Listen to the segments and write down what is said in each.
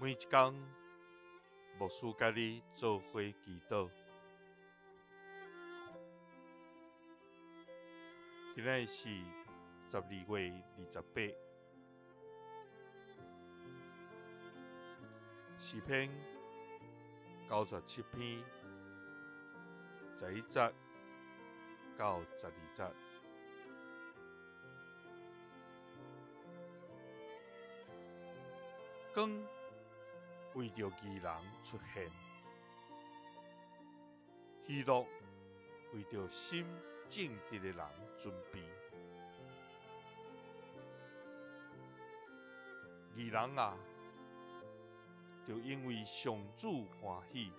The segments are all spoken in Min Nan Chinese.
每一工，牧師佮你做伙祈禱。今仔日是12月28，詩篇97篇11節到12節。光為著義人出現，喜樂為著心正直的人準備。義人啊，著因為上主歡喜，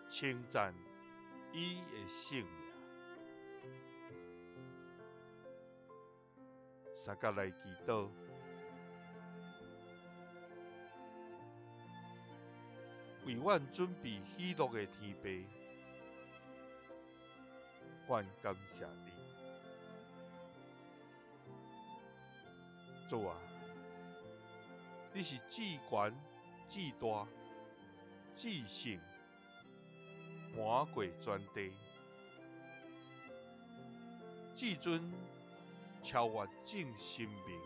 稱讚伊的聖名。相佮來祈禱。為阮準備喜樂的天父，阮感謝你。主啊，你是至懸、至大、至聖，盤過全地，至尊超越眾神明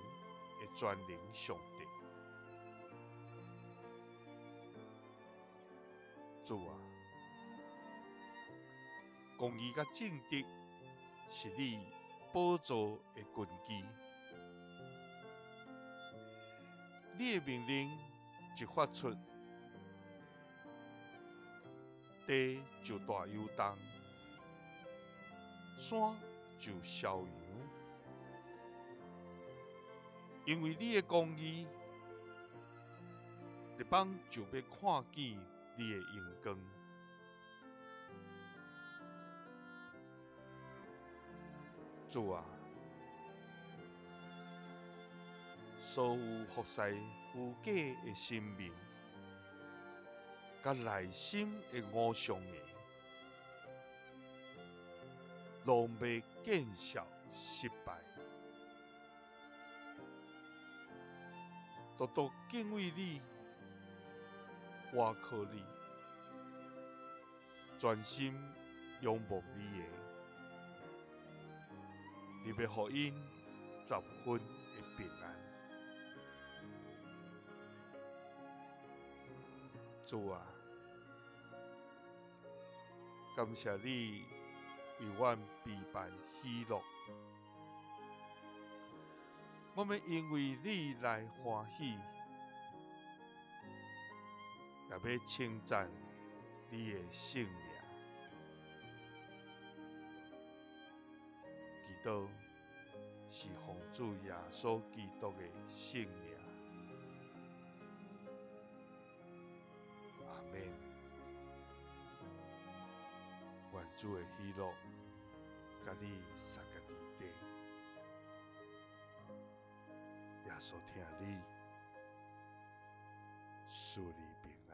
的全能上帝。主啊，公義佮正直是你寶座的根基。你的命令一發出，地就大搖動，山就消揚。因為你的公義，列邦就欲看見你的榮光。主啊，所有服侍虛假的神明，佮內心的偶像的，攏欲見笑失敗。獨獨敬畏你，倚靠你，專心仰望你的，你欲予𪜶十分的平安。主啊，感謝你為阮備辦喜樂，我們因為你來歡喜，也欲稱讚你的聖名。祈禱是奉主耶穌基督的聖名。阿們。願主的喜樂佮你相佮佇底。耶穌疼你，賜你平安。